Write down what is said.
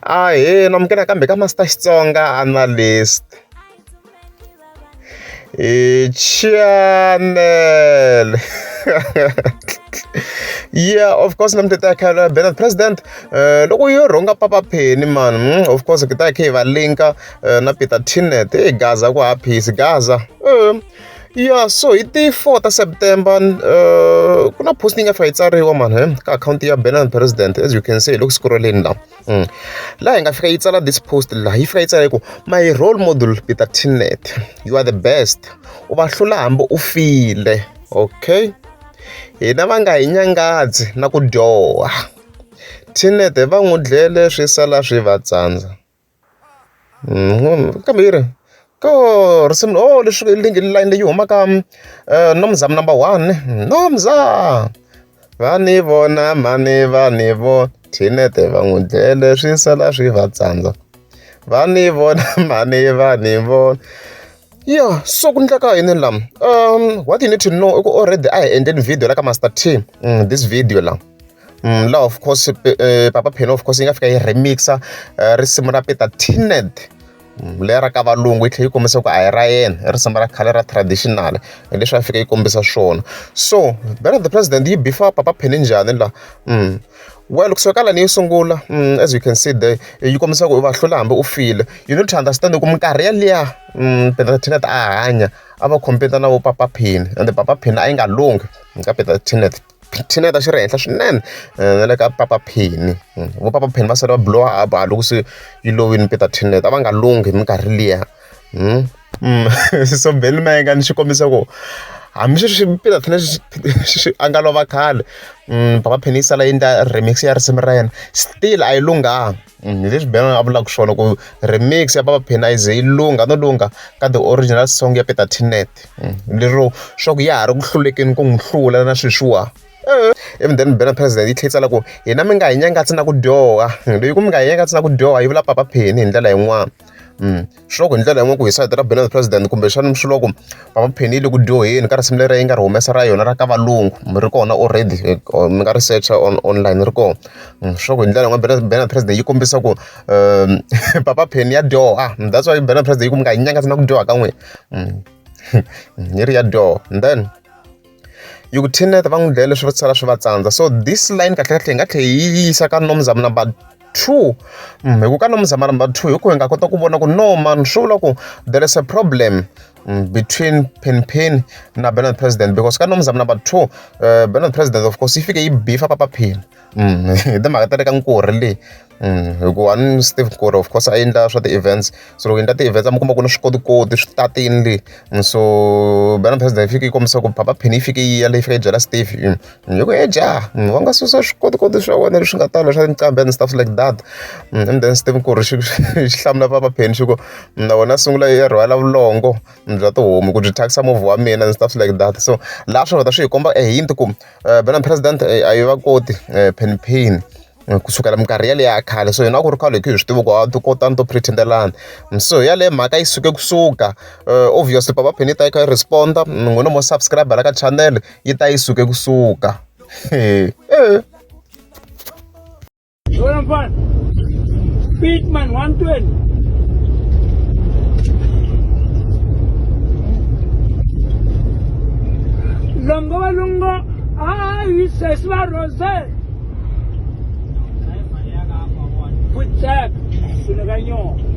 Ahee namukela kambe ka Master Xitsonga Analyst hi channel yeah of course namuntlha ta kha Bernard President loko yo rhonga Papa Penny man of course ki ta kha hi va linka na Peter Tinet e Gaza ku haphisi Gaza ya so hi ti 4 ta September ku na post yi nga fika yi tsariwa man he ka akhawunti ya Bernard President as you can see hi le ku scrolleni la laha hi nga fika yi tsala this post laha yi fika yi tsala yi ku my role model Peter Tinet you are the best u va hlula hambi u file okay hina va nga hi nyangadzi na ku dyoha Tinet va n'wi dlele swi sala swi va tsandza kambe yi ri ko risimu oh leswi line leyi humaka Nomzamo number one Nomza va ni vona mhani va ni vona Tinete va n'wi dlele swi sala swi va tsandza va ni vona mhani va ni vona ya so ku endleka yini la what you need to know i ku already a hi endleni video la ka Master T this video la laha of course Papa Penny of course yi nga fika yi remixa risimu ra Peter Tinet leri ra ka valungu yi tlhela yi kombisa ku a hi ra yena i risimu ra khale ra traditional hi leswi a fika yi kombisa swona so Bernard the President yi bifa Papa Penny njhani la well kusuka ka lani yo sungula as you can see there yi kombisa ku u va hlula hambi u file you need to understand ku minkarhi yaliya Peter Tinet a hanya a va compete na vo Papa Penny and Papa Penny a yi nga lunghi ka Peter Tinet Tinet a xi ri henhla swinene na le ka Papa Penny vo Papa Penny va sale va blow up loko se yi lovini Peter Tinet a va nga lunghi hi minkarhi liya so Benny Mayengani xi kombisa ku hambi sweswi Peter Tinet a nga lova khale Papa Penny yi sala yi endla remix ya risimu ra yena still a yi lunghanga hi leswi Benny a vulaka swona ku remix ya Papa Penny a yi ze yi lungha no lungha ka the original song ya Peter Tinet lero swa ku ya ha ri ku hlulekeni ku n'wi hlula na sweswiwa even then Bernard President yi tlhela yi tsala ku hina mi nga hi nyangatsi na ku dyoha leyi ku mi nga hi nyangatsi na ku dyoha yi vula Papa Penny hi ndlela yin'wana swi loko hi ndlela yin'wana ku hi sayiti ra Bernard President kumbexana swi loko Papa Penny yi le ku dyoheni ka risimu leri yi nga ri humesa ra yona ra ka valungu ri kona already mi nga ri search-a on online ri kona swi loko hi ndlela yin'wana Bernard President yi kombisa ku Papa Penny ya dyoha that's why Bernard President yi ku mi nga hi nyangatsi na ku dyoha ka n'wina yi ri ya dyoha then yi ku Tinet va n'wi dlele swi sala swi va tsandza so this line kahlekahle hi nga tlhela yi yisa ka Nomzamo number 2 hi ku ka Nomzamo number 2 hi ku hi nga kota ku vona ku no man swi vula ku there is a problem between Penny Penny na Bernard President because ka Nomzamo number 2 Bernard President of course yi fike yi bifa Papa Penny hi timhaka ta le ka nkurhi leyi hikuva ni Steve Nkurhi of course a endla swa ti-events so loko endla ti-events a mi kuma ku na swikotikoti swi tatini le so Bernard President yi fike yi kombisa ku Papa Penny yi fike yi ya leyi fika yi byela Steve yi ku he jaha wa nga susa swikotikoti swa wena leswi nga tala swa tinqambi and stuff like that and then Steve Nkurhi xi xi hlamula Papa Penny xi ku na wena sungula yi rhwala vulongo bya tihomu ku byi thyakisa movha wa mina and stuff like that so laha swi vheta swi hi komba a hint ku Bernard President a yi va koti Penny Penny kusukela minkarhi yaleyo ya khale so hina a ku ri khale hi kha hi swi tiva ku a ti kotani to pretendelana so yaleyo mhaka yi suke kusuka obviously Papa Penny yi ta yi kha yi respond-a n'wina mo subscribe la ka channel yi ta yi suke kusuka Wena mfana. Speed man 120. Longo va lungo a yi sesi va rose. Futsek, swilo ka nyoka.